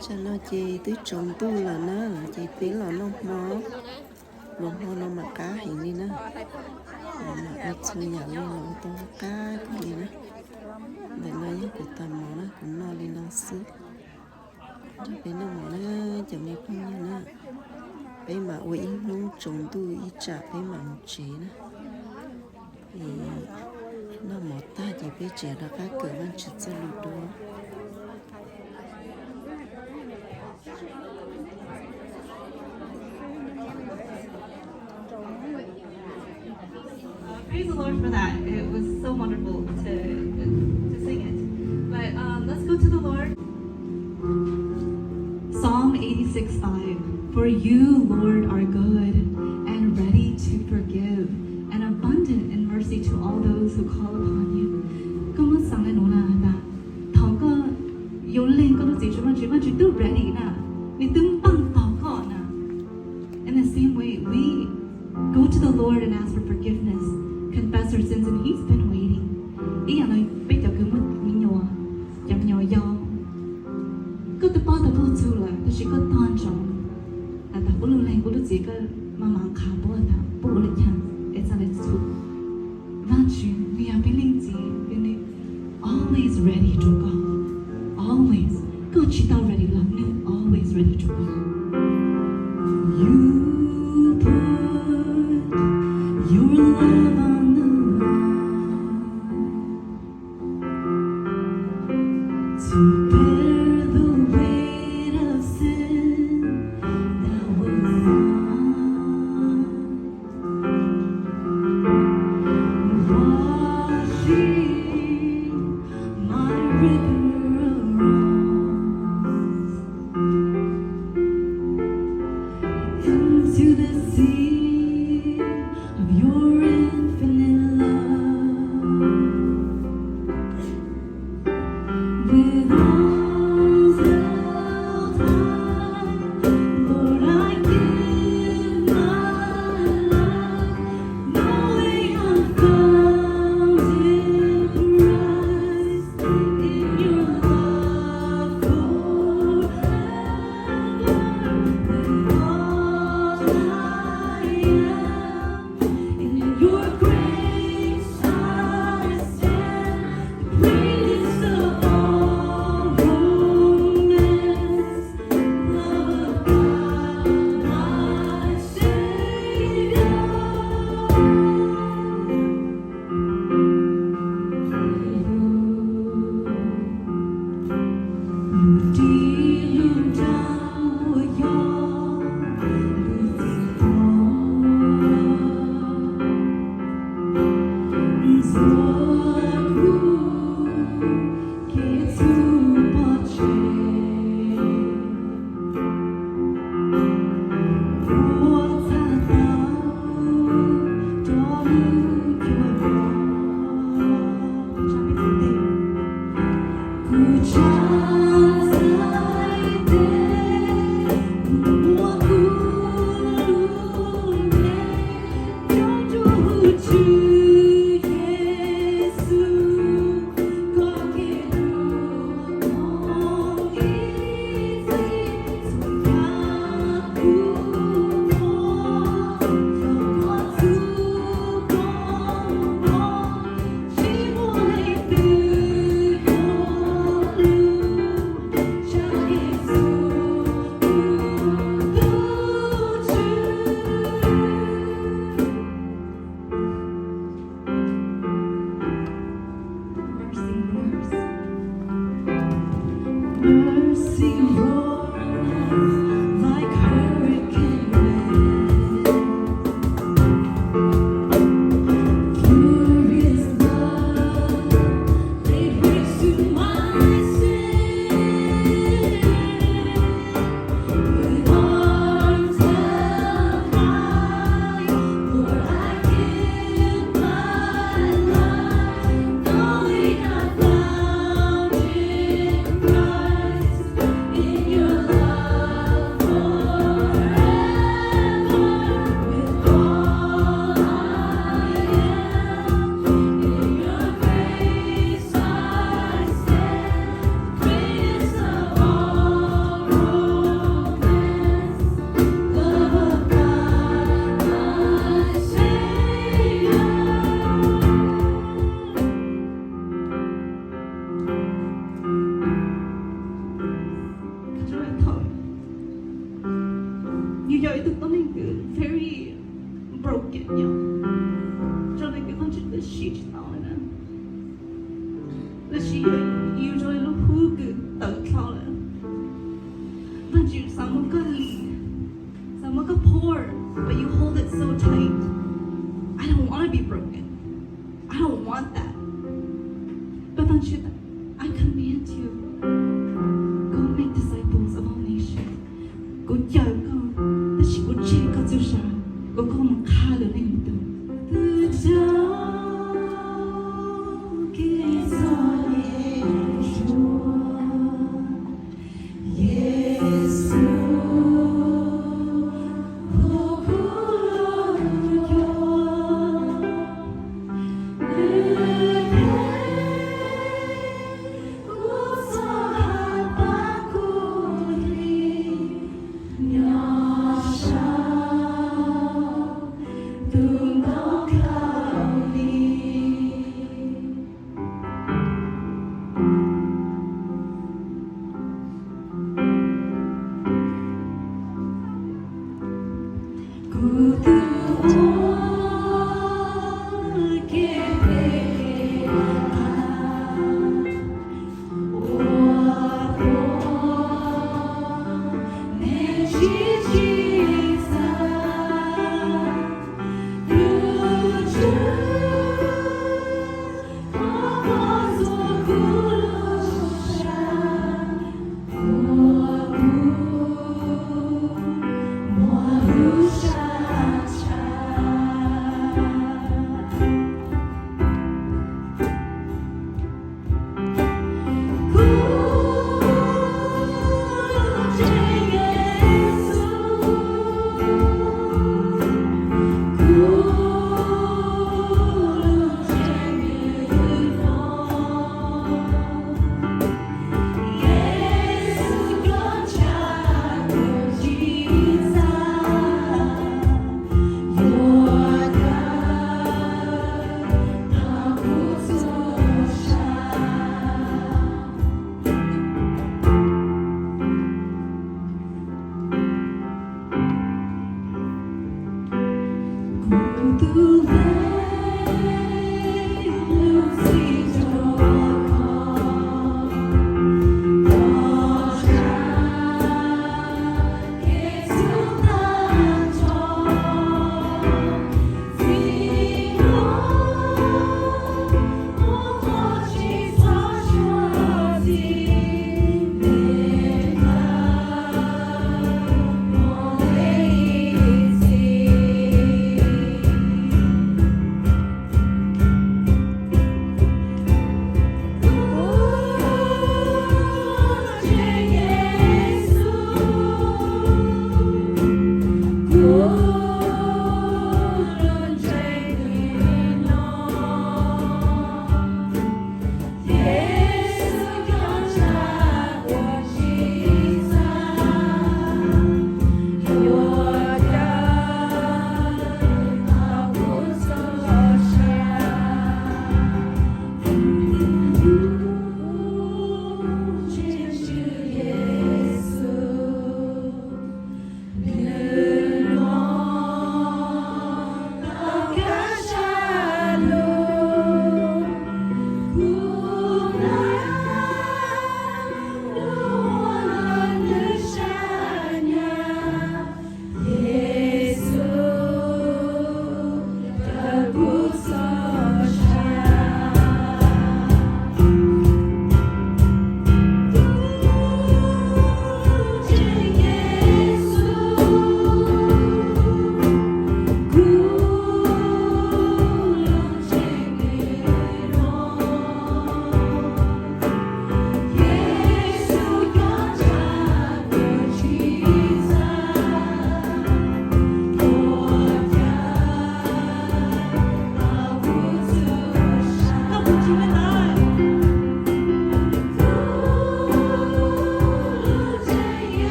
Tsam no ces twb tsaus ntuj lawm na, ces peb los noj hmo. Los hmo no mas qab heev li na. Los mam ua txhua yam li los ua tau qab kawg li na. Ntawm no yog kuv tag mov na, kuv noj li no xwb. Nrog peb noj mov na, cov me phooj ywg na. Peb mam ua ib hnub tsaus ntuj ib tsam peb mam mus tsev na. Noj mov tag ces peb tseem rov qab kawm Vajtswv txoj lus dua. Uh, praise the Lord for that. It was so wonderful to to sing it. But um, let's go to the Lord. Psalm eighty-six five. For you, Lord, are good and ready to forgive, and abundant in mercy to all those who call upon you. Koj muab xav le nuav na, thaum koj yuav lees koj lub txiv tseg Vajtswv, Vajtswv twb ready na, nws twb npaaj tog koj na. In the same way, we go to the Lord and ask for forgiveness, confess our sins, and He's been waiting. Ib yam li peb cov kws muaj me nyuam, cov me nyuam yau, koj twb paub tau puj txug lawm tab sis koj tog ntsoov has tas puab lug lees puab lub txiv, koj maj mam qha puab tas puab ua li cas es txhaj le txhum. Vajtswv nws yog peb leej txiv, nws always ready rua koj. Always. Koj tsis tau ready los nws always ready rua koj. You put your love on the line to bear the weight of sin that was mine. Washing my river of wrongs into the sea of your infinite love. With arms held high, Lord, I give my life, knowing I'm found in Christ, in your love forever. With all I am, in your grace I stand, the greatest of all romance, love of God, my Savior. Lub ntiaj teb no yog lub txim thoob ntxuav kuv kev txhum pov tseg. Puab txhaj tau rov lub cuab rog. Kuv tsa txhais tes, kuv muab kuv lub neej coj rau huv Tswv Yexus, koj kev hlub mob ib txhis txhua yam kuv muaj, yog koj txuj koob mob tsis muaj leej twg yuav lug tsa Yexus kuv tus Tswv. Mercy roars. Mercy roars like hurricane wind. Furious love laid waste to my sin. With arms held high, Lord, I give my life, knowing I'm found in Christ, in Yog ib tug tuab neeg kws very broken yom, zoo li kws Vaajtswv twb siv tsis tau li na. Tab sis yog yus zoo li lub hub kws tawv dlhau lawm. Vaajtswv xav muab koj lim, xav muab koj pour, but you hold it so tight. I don't want to be broken. I don't want that. But Vaajtswv, I command you, go make disciples of all nations. Kuv caw koj, tab sis kuv tseg koj txuj sa kom koj mus qha lwm leej lwm tus. Tus rau kev txom nyem rua, Yexus, kuv lub cuab, nws theej kuv txoj hauv paus kub hli, nyob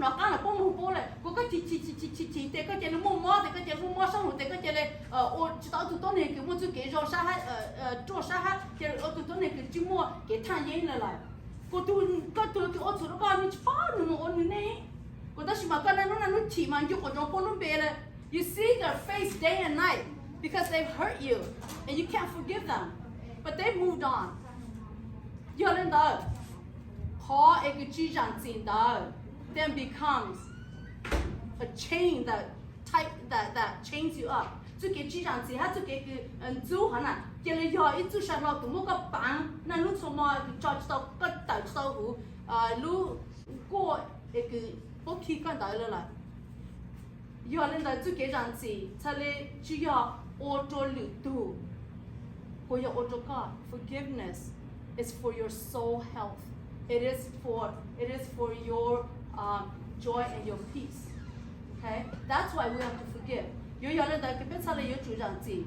nov qaab los puab moog puab le, kuas koj chim chim chim chim chim tes koj ca le muaj mob tes koj ca le muaj mob sab hauv tes koj ca le ua tsis tau ob tug tuab neeg kws muaj txuj kev zoo sab hab, ruaj sab hab, ca le ua tug tuab neeg kws tsis muaj kev thaaj yeeb le lawm. Kuas koj tug kws ua txhum rua koj nwg tsis paub nwg moog ua nwg neej. Kuas tab sis mas koj naj nub naj nub chim mas ncu quas ntsoov puab lub npe le. You see their face day and night because they've hurt you and you can't forgive them. But they moved on. Yog le ntawd, qhov es kws tsis zaam txim ntawd then becomes a chain that tight, that, that chains you up. Txuj kev tsis zaam txim hab txuj kev kws ntxub hov na ca le yog ib txuj sai hlo kws muab koj paav naj nub txhua mo kws tso tsis tau, koj tawm tsis tau huv lub nkuaj es kws puab khi koj ntawd le lawm. Yog le ntawd txuj kev zaam txim txhad le tsis yog ua rua lwm tug, kuas yog ua rua koj. Forgiveness is for your soul health. It is for, it is for your um, joy and your peace. Okay? That's why we have to forgive. Yuav yog le ntawd kws peb txhad le yuav tsum zaam txim.